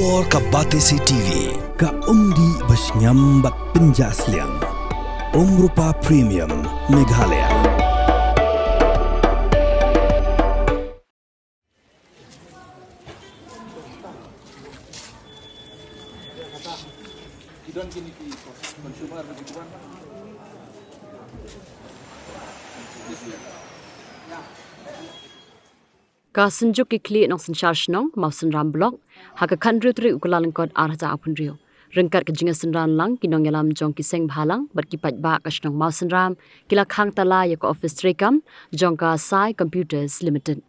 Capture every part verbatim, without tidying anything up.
Or ka Batesi T V, ka umdih ba shngiam bad pynjah sliang. Umrupa Premium, Meghalaya. Ka Synjuk ki Khlieh Nongsynshar Shnong, Mawsynram Block, ha ka khathynriew tarik u Kyllalyngkot ar hajar arphew hynriew, ryngkat ka jingïasynran lang ki nongïalam jong ki seng bhalang bad ki paidbah ka shnong Mawsynram, ki la khang tala ïa ka office treikam jong ka Sai Computers Limited.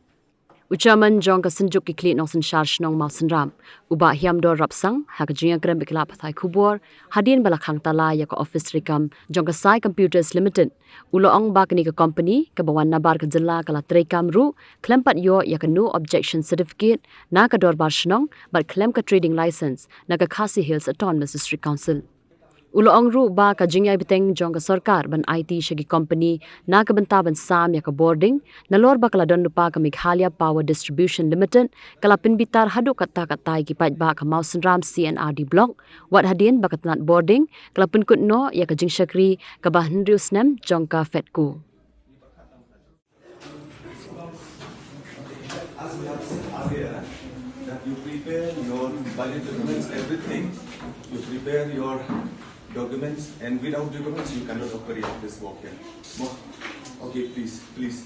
U Chairman jong ka Synjuk ki Khlieh Nongsynshar Shnong Mawsynram, u Bah Hiamdor Rapsang, ha ka jingïakren bad ki lad pathai khubor hadien ba la khang tala ïa ka office treikam jong ka Sai Computers Limited, u la ong ba kane ka company kaba wan nabar ka jylla ka la treikam ruh khlem pat ïoh ïa ka No Objection Certificate na ka Dorbar Shnong bad khlem ka trading license na ka Khasi Hills Autonomous District Council. U la ong ruh ba ka jingïai bteng jong ka sorkar ban aiti sha ki company na ka bynta ban sam ïa ka bording, nalor ba ka la don lypa ka Meghalaya Power Distribution Limited, ka la pynbitar haduh katta katta ïa ki paidbah ka Mawsynram C and R D Block, wat hadien ba ka tnat bording ka la pynkut noh ïa ka jingshakri kaba hynriew snem jong ka FEDCO. As we have said earlier, that you prepare your valid documents, everything. You prepare your documents, and without documents, you cannot operate this work here. Mo-, okay, please, please.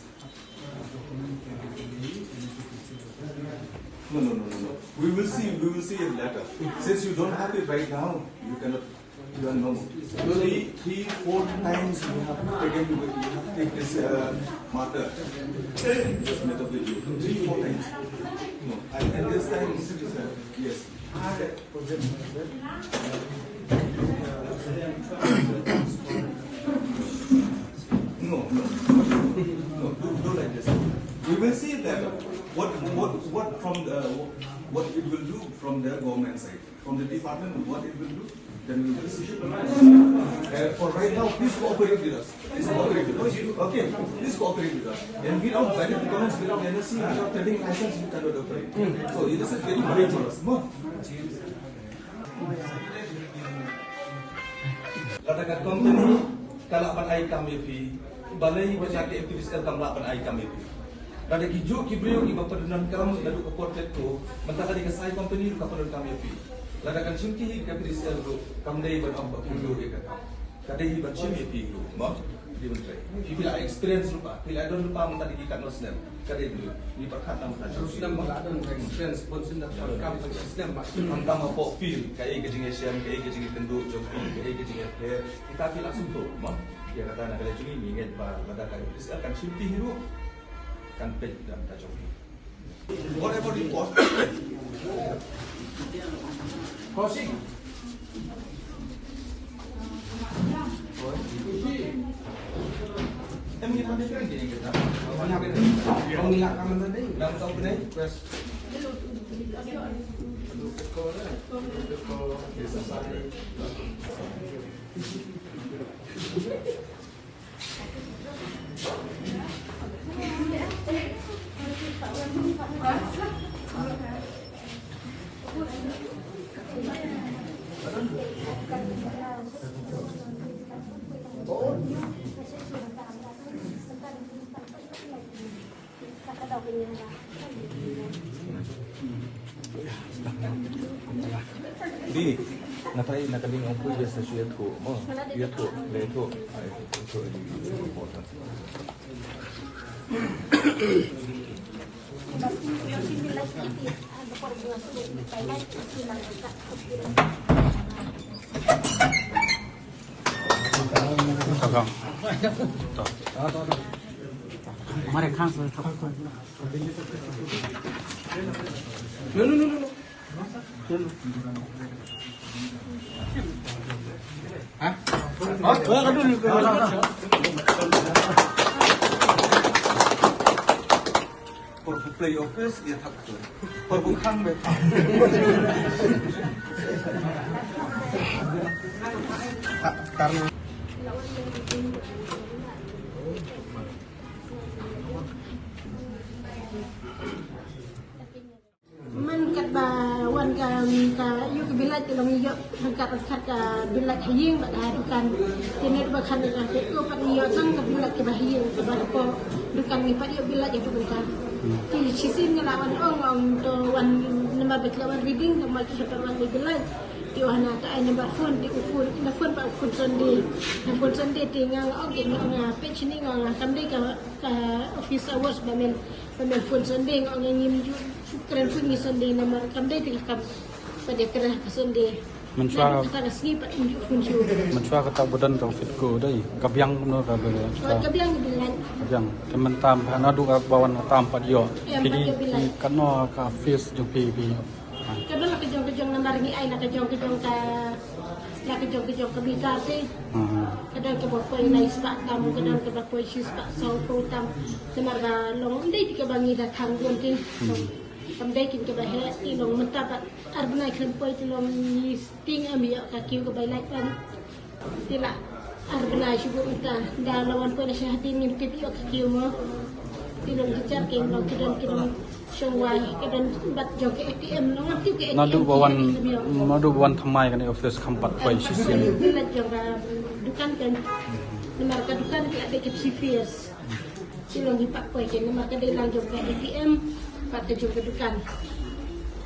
No, no, no, no, no. We will see, we will see it later. Since you don't have it right now, you cannot, you are no more. Three, three, four times you have taken, you have taken this, uh, matter. This matter with you. Three, four times. No, and, and this time, uh, yes. No, no, no, do, do like this. We will see that what, what, what from the, what it will do from the government side, from the department, what it will do, then we will see. Uh, for right now, please cooperate with us. Please cooperate with us. Okay, please cooperate with us. And without valid documents, without N O C, without trading license, you cannot operate. So it is a very dangerous. No. Lada ka company ka lah ban ai kam ïa phi, balei ka jaka M T V S L kam lah ban ai kam ïa phi? Lada ki juh ki briew kiba pyndonkam naduh ka por FEDCO, mynta ka dei ka Sai company ruh ka pyndonkam ïa phi. Lada kan shim ki hi ka M T V S L ruh kam dei ban ong ba phi ïoh ïa ka kam. Ka dei hi ban shim ïa phi ruh, mo? Dei ban trei. Phi, phi la experience ruh ba, phi la don ruh ba mynta dei ki katno snem. Ka dei ruh. Ngi pyrkhat na mynta. Snem ba la don experience, bun snem da kam ka snem ba. Khamtam hapoh field, kaei ka jingïashem, kaei ka jingïakynduh jong phi, kaei ka jingïapher. Kita phi la sngewthuh, mo? Ïa kata na ka liang jong ngi ngi ngeit ba lada ka M T V S L kan shim phi hi ruh, kan peit da ka jong phi. Whatever you want. Kosing. Em, kita ni kan gini kita. Kami lah kamu tadi. Lang tau ni. Request. Di, nga tharai na ka liang ong pui ïa sa shu ïathuh, mo, ïathuh, ïathuh. Ai, ïathuh, ïathuh. हमारे खान से। No, no, no, no, no. Por bu play office, ïa thap tu. Por bu khang be. Karena man katba wan ka, ka Te long ïoh ryngkat ryngkat ka bill light ha ïing bad ha dukan. Te ne ba khan ka FEDCO pat ngi ïoh tang ka bill light kiba ha ïing, kiba hapoh dukan ngi pat ïoh bill light ïa tu bynta. Te shisien nga la wan ong ong to wan namar ba ki la wan reading, namar ki la wan bill light. Te wan na ka ai number phone, te u phone, na phone ba u phone Sunday. Na phone Sunday te nga ong ke nga page ni nga kam dei ka office hours ba men, ba men phone Sunday, nga ong ngim ju kren phone ni Sunday namar kam dei te kam. Pat ïa kren ka Sunday. Mynshwa kata ka sngi pat ym ju phone shuh. Mynshwa kata ba don ka FEDCO dei ka biang kumno ka biang. Ka biang bilang. Ka biang. Te mynta naduh ba wan tam pat ïoh. Em, pat ïoh bilang. Katno ka fees jong phi phi ïoh. Ka don la ka jong ka jong namar ngi ai la ka jong ka jong ka, la ka jong ka jong ka meter te. Ka don kaba poi lai spah tam, ka don kaba poi shi spah saw phew tam. Namar ba long ym dei te kaba ngi da thang bun te. Kam dei kin kaba heh te long mynta pat ar bnai khlem poi te long ngi sting em ïoh ka kiew kaba lai pan. Te la ar bnai shu buh mynta da la wan poi na sha hadien ngim tip ïoh ka kiew mo. Te long ki jar keng long ki don ki long shong wai ki don bad jong ka ATM long ngam tip ka ATM. Naduh ba wan, naduh ba wan thymmai kane office kham pat poi shisien. Bill light jong ka dukan kan. Namar ka dukan ka dei ka three fees. Te long hi pat poi ke namar ka dei lang jong ka ATM bad ka jong ka dukan.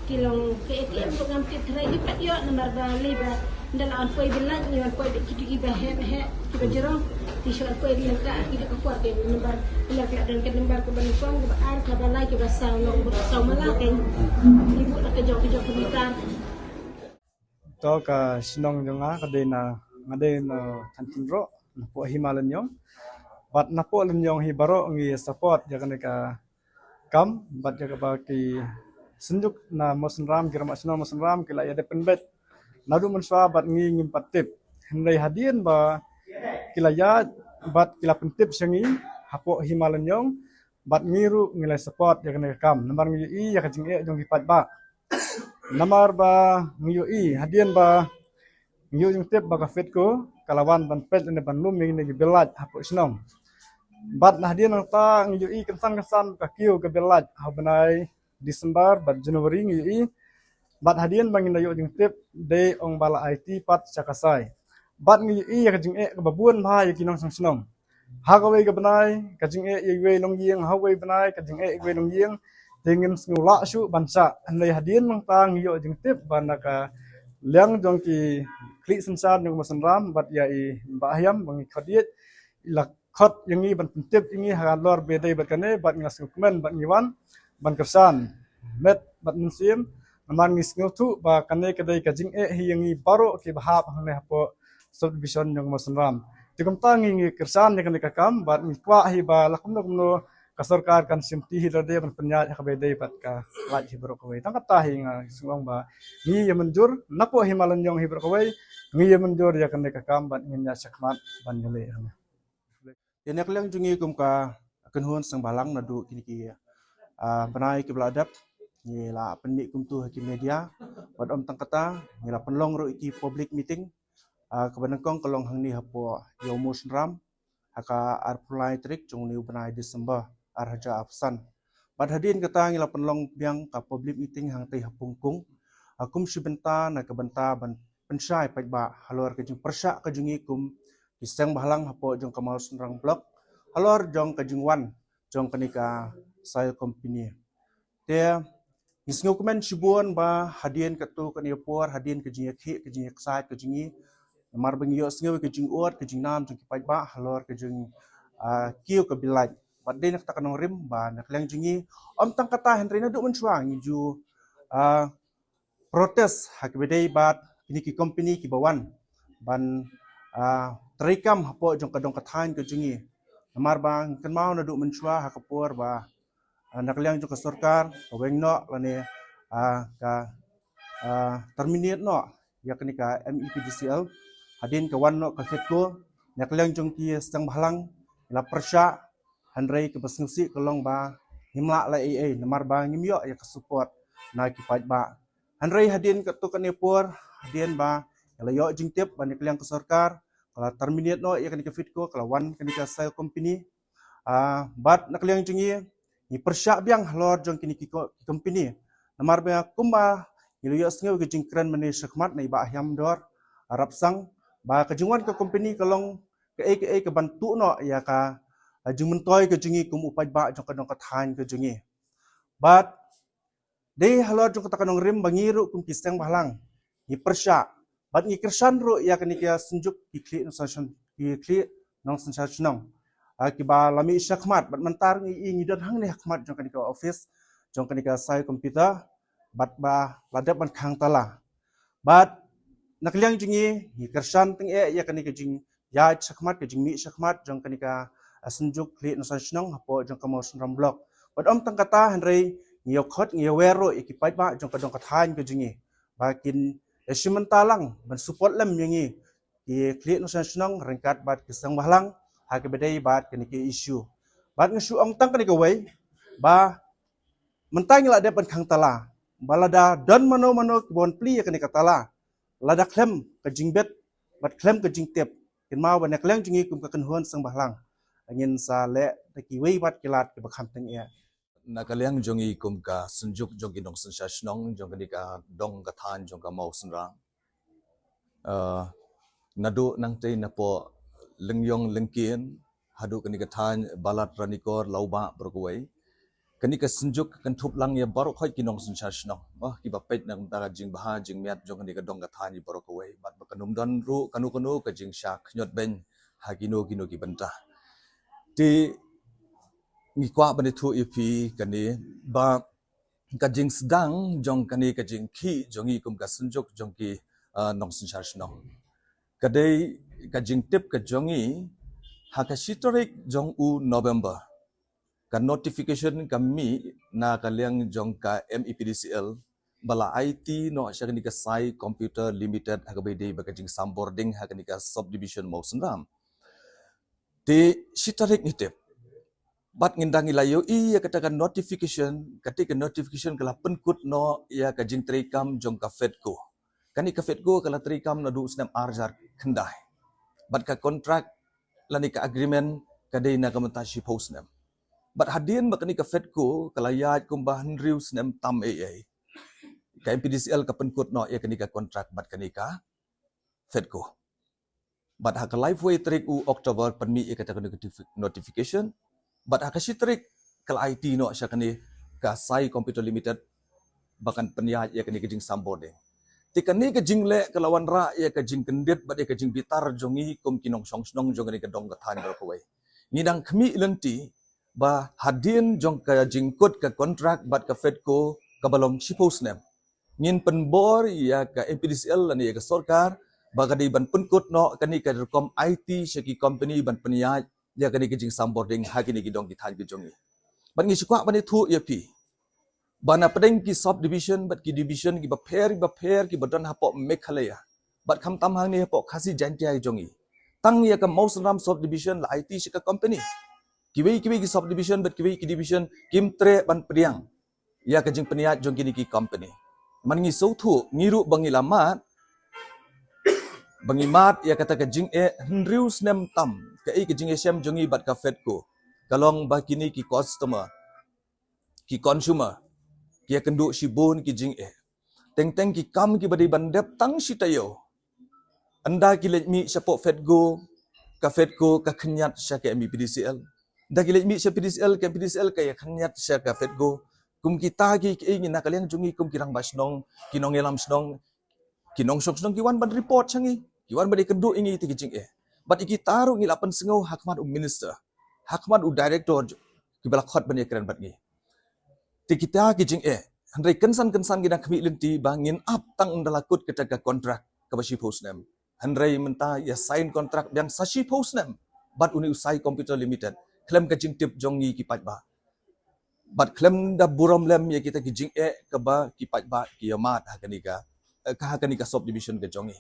Te long ka ATM ruh ngam tip trai hi pat ïoh namar ba lei ba nda la wan poi bill light ngi wan poi bad kitu kiba heh ba heh kiba jrong. Te shu wan poi bill light ka kitu ka por ke namar namar ka don ka namar kaba nyngkong kaba ar kaba lai kaba saw long ba saw mala ke. Ibu la ka jong ka jong ka meter. To ka shnong jong nga ka dei na, nga dei na Thantinroh na poh Hima Lyniong. Bad na poh Lyniong hi baroh ngi support ïa kane ka kam bad ïa kaba ki synjuk na Mawsynram, ki rangbah shnong Mawsynram ki la ïa dep pynbeit naduh mynshwa bad ngi ngim pat tip. Hynrei hadien ba ki la ïaid bad ki la pyntip sha ngi hapoh Hima Lyniong bad ngi ruh ngi la support ïa kane ka kam namar ngi ïohi ïa ka jingeh jong ki paidbah. Namar ba ngi ïohi hadien ba ngi ïoh jingtip ba ka FEDCO ka la wan ban peit lane ban lum ïa kine ki bill light hapoh shnong. Bad na hadien nangta ngi ïohi kynsan kynsan ka kiew ka bill light ha u bnai December bad January ngi ïohi. Bad hadien ba ngi la ïoh jingtip dei ong ba la aiti pat sha ka sai. Bad ngi ïohi ïa ka jingeh kaba bun bha ïa ki nongshong shnong. Ha kawei ka bnai ka jingeh ïa iwei longïing, ha kawei bnai ka jingeh ïa iwei longïing. Te ngim sngew lah shuh ban shah. Hynrei hadien nangta ngi ïoh jingtip ba na ka liang jong ki khlieh synshar jong ka Mawsynram bad ïa i Bah Hiam ba ngi khot ïeit, i la khot ïa ngi ban pyntip ïa ngi halor ba dei bad kane bad ngi la sngewkmen bad ngi wan ban kyrshan met bad mynsiem. Namar ngi sngewthuh ba kane ka dei ka jingeh hi ïa ngi baroh kiba hap hangne hapoh subdivision jong ka Mawsynram. Te kumta ngi ngi kyrshan ïa kane ka kam bad ngi kwah hi ba la kumno kumno ka sorkar kan shimti hi lade ban pynïaid ha kaba dei bad ka light hi baroh kawei. Tang kata hi nga sngew ba ngi ïa mynjur napoh Hima Lyniong hi baroh kawei ngi ïa mynjur ïa kane ka kam bad ngin ïa shakhmat ban ïaleh hangne. Ïa na ka liang jong ngi kum ka kynhun seng bhalang naduh kine ki, ah, bnai kiba la dep ngi la pynmih kumtu ha ki media. Bad ym tang kata ngi la pynlong ruh ïa ki public meeting, ah, kaba nyngkong ka long hangne hapoh Ïew Mawsynram ha ka arphew lai tarik jong une u bnai December ar hajar arphew san. Bad hadien kata ngi la pynlong biang ka public meeting hangtei ha Pungkung, ah, kum shi bynta na ka bynta ban pynshai paidbah halor ka jingpyrshah ka jong ngi kum ki seng bhalang hapoh jong ka Mawsynram Block halor jong ka jingwan jong kane ka soil company. Te ngi sngewkmen shibun ba hadien katto katne por, hadien ka jingïakhih ka jingïaksaid ka jong ngi, namar ba ngi ïohsngew ka jingud ka jingnam jong ki paidbah halor ka jing, ah, kiew ka bill light. Bad dei na kata ka nongrim ba na ka liang jong ngi ym tang kata hynrei naduh mynshuwa ngi ju, ah, protest ha kaba dei bad kine ki company kiba wan ban, ah, treikam hapoh jong ka dong ka thaiñ ka jong ngi. Namar ba ngi kynmaw naduh mynshuwa ha ka por ba, ah, na ka liang jong ka sorkar ka weng noh lane, ah, ka, ah, terminate noh ïa kane ka MePDCL. Hadien ka wan noh ka FEDCO, na ka liang jong ki seng bhalang la pyrshah, hynrei kaba sngewsih ka long ba ngim lah leh ei ei namar ba ngim ïoh ïa ka support na ki paidbah. Hynrei hadien katto katne por, hadien ba ngi la ïoh jingtip ba na ka liang ka sorkar ka la terminate noh ïa kane ka FEDCO, ka la wan kane ka soil company. Ah, bad na ka liang jong ngi ngi pyrshah biang halor jong kine ki ko-, ki company. Namar ba kumba ngi la ïohsngew ïa ka jingkren mynne shakhmat na i Bah Hiamdor Rapsang ba ka jingwan ka company ka long kaei kaei ka ban tuh noh ïa ka jingmyntoi ka jong ngi kum u paidbah jong ka dong ka thaiñ ka jong ngi. Bad dei halor jong kata ka nongrim ba ngi ruh kum ki seng bhalang ngi pyrshah bad ngi kyrshan ruh ïa kane ka synjuk ki khlieh nongsynshar, ki khlieh nongsynshar shnong, ah, kiba la mih shakhmat bad mynta ruh ngi i ngi don hangne ha khmat jong kane ka office jong kane ka Sai Computer bad ba la dep ban khang tala. Bad na ka liang jong ngi ngi kyrshan tyngeh ïa kane ka jingïaid shakhmat, ka jingmih shakhmat jong kane ka, ah, synjuk khlieh nongsynshar shnong hapoh jong ka Mawsynram Block. Bad ym tang kata hynrei ngi ïa khot ngi ïa wer ruh ïa ki paidbah jong ka dong ka thaiñ ka jong ngi ba kin ïa shim bynta lang ban support lem ïa ngi ki khlieh nongsynshar shnong ryngkat bad ki seng bhalang ha kaba dei bad kane ka issue. Bad nga shu ong tang kane kawei ba mynta ngi la dep ban khang tala ba lada don mano mano kiba wan plie ïa kane ka tala, lada khlem ka jingbit bad khlem ka jingtip, kynmaw ba na ka liang jong ngi kum ka kynhun seng bhalang ngin sa leh da kiwei pat ki lad kiba kham tyngeh. Na ka liang jong ngi kum ka synjuk jong ki nongsynshar shnong jong kane ka dong ka thaiñ jong ka Mawsynram, eh, naduh nangtei napoh Lyngiong Lyngkien haduh kane ka thaiñ Balat Ranikor Lawbah baroh kawei, kane ka synjuk ka kynthup lang ïa baroh khoit ki nongsynshar shnong, oh, kiba peit na ka bynta ka jingbha jingmiat jong kane ka dong ka thaiñ ïa baroh kawei bad ba kan ym don ruh kano kano ka jingshah khñiot beiñ ha kino kino ki bynta. Te ngi kwah ban ïathuh ïa phi kane ba ka jingsdang jong kane ka jingkhih jong ngi kum ka synjuk jong ki, ah, nongsynshar shnong ka dei ka jingtip ka jong ngi ha ka shi tarik jong u November. Ka notification ka mih na ka liang jong ka M E P D C L ba la aiti noh sha kane ka Sai Computer Limited ha kaba ïadei bad ka jingsambording ha kane ka subdivision Mawsynram. Te shi tarik ngi tip. Bad ngin dang ïa la ïohi ïa kata ka notification, kata ka notification ka la pynkut noh ïa ka jingtreikam jong ka FEDCO. Kane ka FEDCO ka la treikam naduh u snem ar hajar khyndai. Bad ka contract lane ka agreement ka dei na ka bynta shiphew snem. Bad hadien ba kane ka FEDCO ka la ïaid kumba hynriew snem tam ei ei, ka M P D C L ka pynkut noh ïa kane ka contract bad kane ka FEDCO. Bad ha ka laiphew tarik u October pynmih ïa kata ka notifi-, notification. Bad ha ka shi tarik ka la aiti noh sha kane ka Sai Computer Limited ba kan pynïaid ïa kane ka jingsambording. Te kane ka jingleh ka la wanrah ïa ka jingkyndit bad ïa ka jingbitar jong ngi kum ki nongshong shnong jong kane ka dong ka thaiñ baroh kawei. Ngi dang khmih lynti ba hadien jong ka jingkut ka contract bad ka FEDCO kaba long shiphew snem, ngin pynbor ïa ka M P D C L lane ïa ka sorkar ba ka dei ban pynkut noh kane ka rukom aiti sha ki company ban pynïaid ïa kane ka jingsambording ha kine ki dong ki thaiñ ki jong ngi. Bad ngi shu kwah ban ïathuh ïa phi ba na pdeng ki subdivision bad ki division kiba pher kiba pher kiba don hapoh Meghalaya bad khamtam hangne hapoh Khasi Jaintia jong ngi, tang ïa ka Mawsynram subdivision la aiti sha ka company. Kiwei kiwei ki subdivision bad kiwei ki division kim treh ban pdiang ïa ka jingpynïaid jong kine ki company. Man ngi sngewthuh, ngi ruh ba ngi la mad, ba ngi mad ïa kata ka jingeh hynriew snem tam, kaei ka jingeh shem jong ngi bad ka FEDCO ka long ba kine ki customer, ki consumer ki ïakynduh shibun ki jingeh. Teng teng ki kam kiba dei ban dep tang shi taïew. Ynda ki leit mih shapoh FEDCO, ka FEDCO ka khynñiat sha ka M E P D C L. Ynda ki leit mih sha P D C L, ka M P D C L ka ïa khynñiat sha ka FEDCO. Kum kita ki, ki, ngi na ka liang jong ngi kum ki rangbah shnong, ki nongïalam shnong, ki nongshong shnong ki wan ban report sha ngi, ki wan ban ïakynduh ïa ngi ïa kita ki jingeh. Bad ïa kita ruh ngi la pynsngew ha khmat u minister, ha khmat u director kiba la khot ban ïakren bad ngi. Te kita ki jingeh, hynrei kynsan kynsan ngi dang khmih lynti ba ngin ap tang ynda la kut kata ka contract kaba shiphew snem. Hynrei mynta ïa sign contract biang sa shiphew snem bad une u Sai Computer Limited khlem ka jingtip jong ngi ki paidbah. Bad khlem da burom lem ïa kita ki jingeh kaba ki paidbah ki ïa mad ha kane ka, eh, ka ha kane ka subdivision ka jong ngi.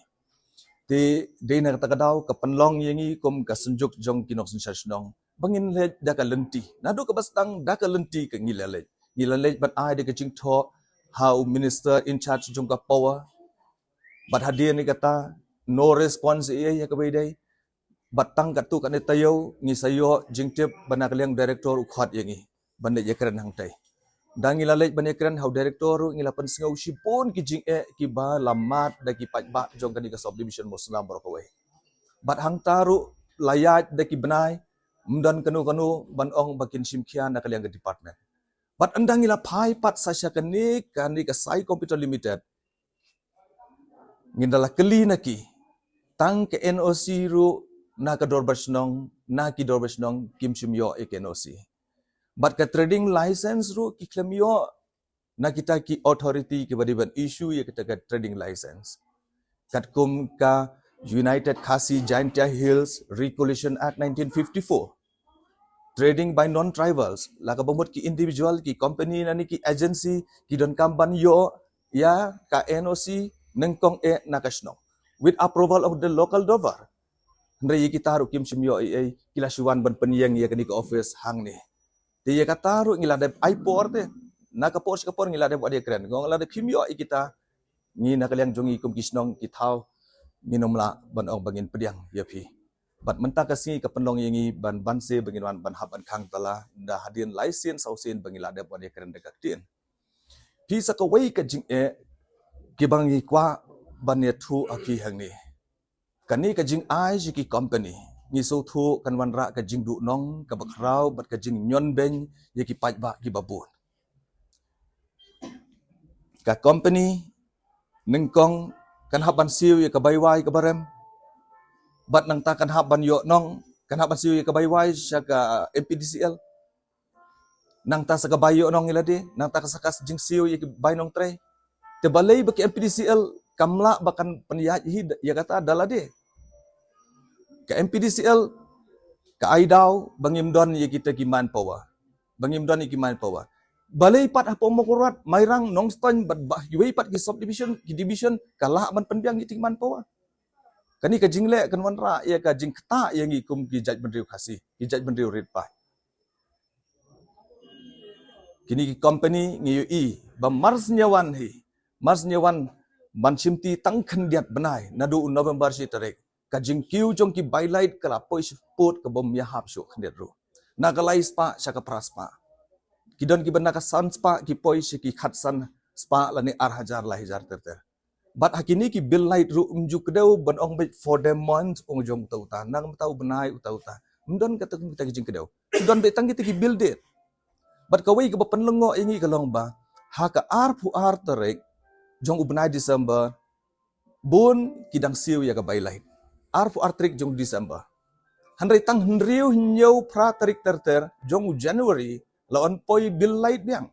Te dei na kata ka daw ka pynlong ïa ngi kum ka synjuk jong ki nongsynshar shnong ba ngin leit da ka lynti. Naduh kaba sdang da ka lynti ka ngi la leit. Ngi la leit ban ai da ka jingthoh ha u minister in charge jong ka power. Bad hadien kata no response ïa, ïa kaba ïadei. Bad tang katto katne taïew ngi sa ïoh jingtip ba na ka liang director u khot ïa ngi ban leit ïakren hangtai. Da ngi la leit ban ïakren ha u director ruh ngi la pynsngew shibun ki jingeh kiba la mad da ki paidbah jong kane ka subdivision Mawsynram baroh kawei. Bad hangta ruh la ïaid da ki bnai, ym don kano kano ban ong ba kin shim khia na ka liang ka department. Bad ynda ngi la phai pat sa sha kane, kane ka Sai Computer Limited, ngi da la kylli na ki, tang ka N O C ruh na ka dorbar shnong, na ki dorbar shnong kim shym ïoh ïa ka N O C. Bad ka trading license ruh ki khlem ïoh na kita ki authority kiba dei ban issue ïa kita ka trading license. Katkum ka United Khasi Jaintia Hills Regulation Act nineteen fifty-four, trading by non-tribals, la kaba mut ki individual, ki company lane ki agency ki donkam ban ïoh ïa ka N O C nyngkong eh na ka shnong with approval of the local dorbar. Hynrei ïa kita ruh kim shym ïoh ei ei, ki la shu wan ban pynïeng ïa kane ka office hangne. Te ïa kata ruh ngi la dep ai por te, na ka por sha ka por ngi la dep wad ïakren, ngi ong lada phim ïoh ïa kita, ngi na ka liang jong ngi kum ki shnong ki thaw, ngin ym lah ban ong ba ngin pdiang ïa phi. Bad mynta ka sngi ka pynlong ïa ngi ban, ban siew ba ngin wan ban hap ban khang tala, da hadien lai sien saw sien ba ngi la dep wad ïakren da ka ktien. Phi, sa kawei ka jingeh kiba ngi kwah ban ïathuh ha phi hangne. Kane ka jingai sha ki company, ngi sngewthuh kan wanrah ka jingduhnong kaba khraw bad ka jingñion beiñ ïa ki paidbah kiba bun. Ka company nyngkong kan hap ban siew ïa ka bai wai kaba rem, bad nangta kan hap ban ïoh nong, kan hap ban siew ïa ka bai wai sha ka M P D C L. Nangta sa ka bai ïoh nong ïa lade, nangta ka sa ka jingsiew ïa ki bai nongtrei. Te balei ba ki M P D C L kam lah ba kan pynïaid hi ïa kata da lade? Ka M P D C L ka ai daw ba ngim don ïa kita ki manpower. Ba ngim don ïa ki manpower. Balei pat hapoh Mawkyrwat, Mairang, Nongstoiñ bad ba kiwei pat ki subdivision, ki division ka lah ban pynbiang ïa kita ki manpower? Kane ka jingleh kan wanrah ïa ka jingktah ïa ngi kum ki jaitbynriew Khasi, ki jaitbynriew rit paid. Kine ki company ngi ïohi ba mar shu wan hi, mar shu wan ban shimti tang khyndiat bnai, naduh u November shi tarik, ka jingkiew jong ki bai light ka la poi shapoh ka bym ïahap shuh khyndiat ruh. Na ka lai spah sha ka phra spah. Ki don kiba na ka san spah ki poi sha ki khatsan spah lane ar hajar lai hajar ter ter. Bad ha kine ki bill light ruh ym ju kdew ban ong beit for the month ong jong uta uta, na ka mynta u bnai uta uta. Ym don kata, kita ki jingkdew. Shu don beit tang kita ki bill date. Bad kawei kaba pynlyngngoh ïa ngi ka long ba ha ka arphew ar tarik jong u bnai December, bun ki dang siew ïa ka bai light. Arphew ar tarik jong December. Hynrei tang hynriew, hynñiew, phra tarik ter ter jong u January la wan poi bill light biang.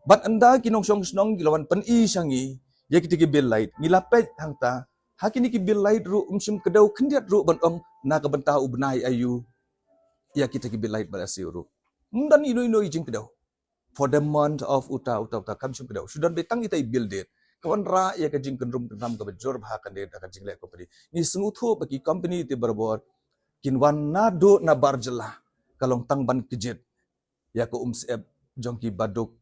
Bad ynda ki nongshong shnong ki la wan pyni sha ngi ïa kita ki bill light, ngi la peit hangta, ha kine ki bill light ruh ym shym kdew khyndiat ruh ban ong na ka bynta u bnai aïu ïa kita ki bill light ba la siew ruh. Ym don ino ino i jingkdew. For the month of uta uta uta, kam shym kdew. Shu don beit tang ita i bill date. Ka wanrah ïa ka jingkynrum kynram kaba jur bha kane da ka jingleh company. Ngi sngewthuh ba ki company te barabor kin wan naduh nabar jylla, ka long tang ban kjit ïa ka umsyep jong ki baduk,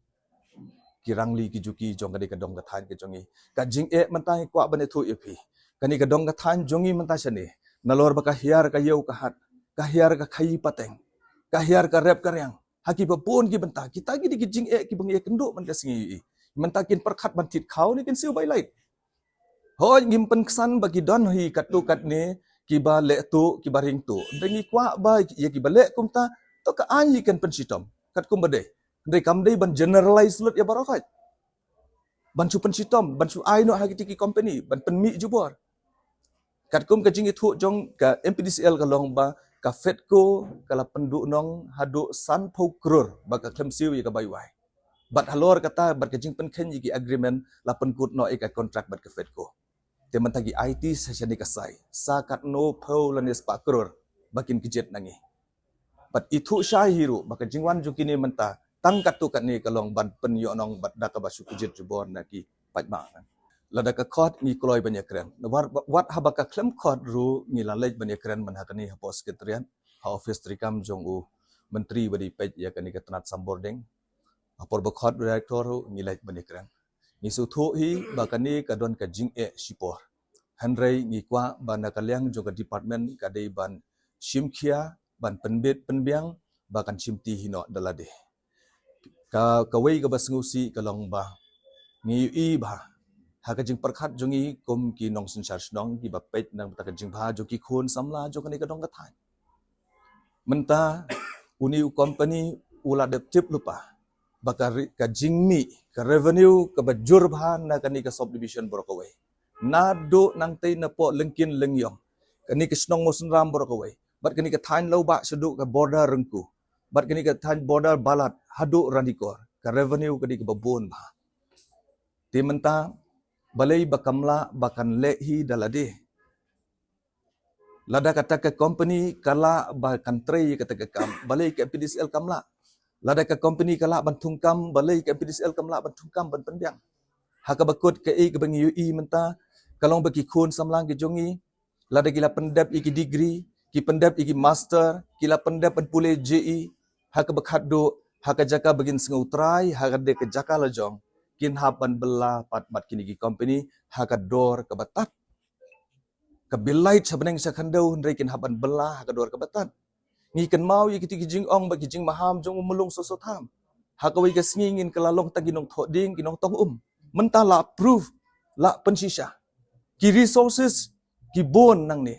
ki rangli, ki juki jong kane ka dong ka thaiñ ka jong ngi. Ka jingeh mynta ngi kwah ban ïathuh ïa phi, kane ka dong ka thaiñ jong ngi mynta shane, nalor ba ka hiar ka ïew ka hat, ka hiar ka khaii pateng, ka hiar ka rep ka riang, ha kiba bun ki bynta, kita ki dei ki jingeh kiba ngi ïakynduh man ka sngi. Mynta kin pyrkhat ban thied khaw ne kin siew bai light? Hooid, ngim pynksan ba ki don hi katto katne kiba leh tuh, kiba ring tuh. Hynrei ngi kwah ba ïa kiba leh kumta, to ka aiñ hi kan pynshitom katkum ba dei. Hynrei kam dei ban generalize lut ïa baroh khoit, ban shu pynshitom, ban shu ai noh ha kiti ki company ban pynmih jubor. Katkum ka jingïathuh jong ka M P D C L ka long ba ka FEDCO ka la pynduhnong haduh sanphew klur ba ka khlem siew ïa ka bai wai. Bad halor kata, bad ka jingpynkheiñ ïa ki agreement, la pynkut noh ïa ka contract bad ka FEDCO. Te mynta ki aiti sa shane ka sai, sa katno phew lane spah klur ba kin kjit na ngi. Bad ithuh shai hi ruh ba ka jingwan jong kine mynta tang katto katne ka long ban pynïohnong bad da kaba shu kjit jubor na ki paidbah. Lada ka khot ngi kloi ban ïakren. Wat, wat haba ka khlem khot ruh ngi la leit ban ïakren man ha kane hapoh Secretariat, ha office treikam jong u Myntri ba dei peit ïa kane ka tnat sambording. Ha por ba khot u Director ruh ngi leit ban ïakren. Ngi sngewthuh hi ba kane ka don ka jingeh shipor. Hynrei ngi kwah ba na ka liang jong ka department ka dei ban shim khia, ban pynbit pynbiang ba kan shim ti hi noh da lade. Ka, kawei kaba sngewsih ka long ba ngi ïohi ba ha ka jingpyrkhat jong ngi kum ki nongsynshar shnong kiba peit na ka bynta ka jingbha jong ki khun samla jong kane ka dong ka thaiñ. Mynta une u company u la dep tip lypa ba ka ri-, ka jingmih, ka revenue kaba jur bha na kane ka subdivision baroh kawei. Naduh nangtei napoh Lyngkin Lyngiong, kane ka shnong Mawsynram baroh kawei, bad kane ka thaiñ Lawbah shaduh ka border Rengku, bad kane ka thaiñ border Balat haduh Ranikor, ka revenue ka dei kaba bun bha. Te mynta, balei ba kam lah ba kan leh hi da lade? Lada kata ka company ka lah ba kan trei kata ka kam, balei ka M P D C L kam lah? Lada ka company ka lah ban thung kam, balei ka M P D C L kam lah ban thung kam ban pynbiang? Ha kaba kut, kaei kaba ngi ïohi mynta ka long ba ki khun samla ki jong ngi, lada ki la pyndep ïa ki degree, ki pyndep ïa ki master, ki la pyndep ban pule J E, ha kaba khatduh, ha ka jaka ba kin sngewtrai ha kata ka jaka lajong, kin hap ban bylla pat bad kine ki company ha ka dor kaba tad. Ka bill light sha bneng sha khyndew, hynrei kin hap ban bylla ha ka dor kaba tad. Ngi kynmaw ïa kito ki jingong bad ki jingmaham jong u Myllung Soso Tham. Ha kawei ka sngi ngin kylla long tang ki nongthoh dieng, ki nongtong um. Mynta la proof, la pynshisha. Ki resources ki bun nangne.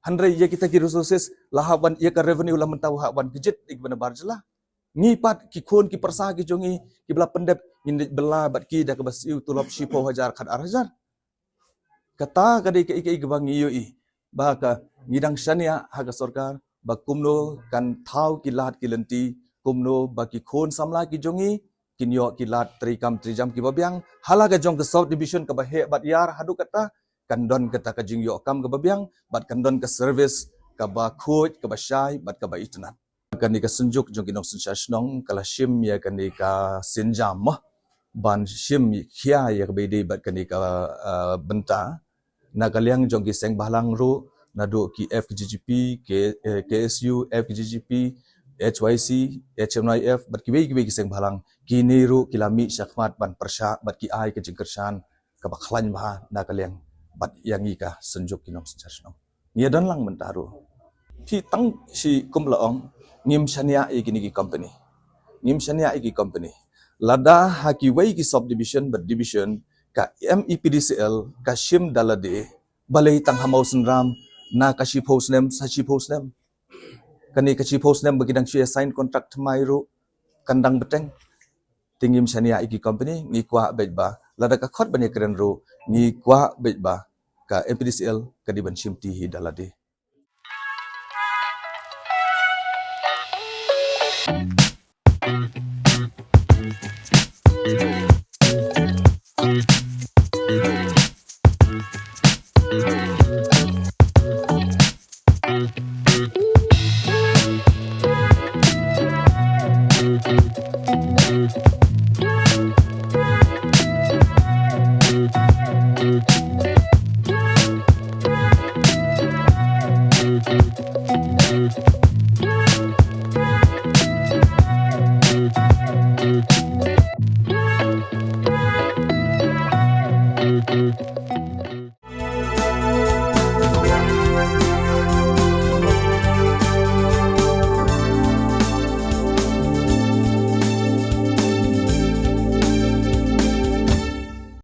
Hynrei ïa kita ki resources la hap ban, ïa ka revenue la mynta hap ban kjit ïa kiba nabar jylla. Ngi pat ki khun ki pyrsa ki jong ngi kiba la pyndep, ngin leit bylla bad ki da kaba siew tulop shiphew hajar, khat ar hajar. Kata ka dei kaei kaei kaba ngi ïohi ba ka, ngi dang shaniah ha ka sorkar ba kumno kan thaw ki lad ki lynti, kumno ba ki khun samla ki jong ngi kin ïoh ki lad treikam treijam kiba biang ha la ka jong ka subdivision kaba heh bad ïar. Haduh katta kan don kata ka jingïoh kam kaba biang bad kan don ka service kaba khuid, kaba shai bad kaba itynnad. Kane ka synjuk jong ki nongsynshar shnong ka la shim ïa kane ka sienjam mo, ban shim khia ïa kaba ïadei bad kane ka, ah, bynta. Na ka liang jong ki seng bhalang ruh, naduh ki F K G G P, K-, eh, K S U, F K G G P, H Y C, H M Y F, bad kiwei kiwei ki seng bhalang, kine ruh ki la mih shakhmat ban pyrshah bad ki ai ka jingkyrshan kaba khlaiñ bha na ka liang bad ïa ngi ka synjuk ki nongsynshar shnong. Ngi ïa don lang mynta ruh. Phi tang shi kum la ong, ngim shaniah ïa kine ki company. Ngim shaniah ïa ki company. Lada ha kiwei ki subdivision bad division ka M E P D C L ka shim da lade, balei tang ha Mawsynram na ka shiphew snem sa shiphew snem? Kane ka shiphew snem ba ki dang shu ïa sign contract thymmai ruh kan dang bteng. Te ngim shaniah ïa ki company, ngi kwah beit ba lada ka khot ban ïakren ruh, ngi kwah beit ba ka M P D C L ka dei ban shimti hi da lade.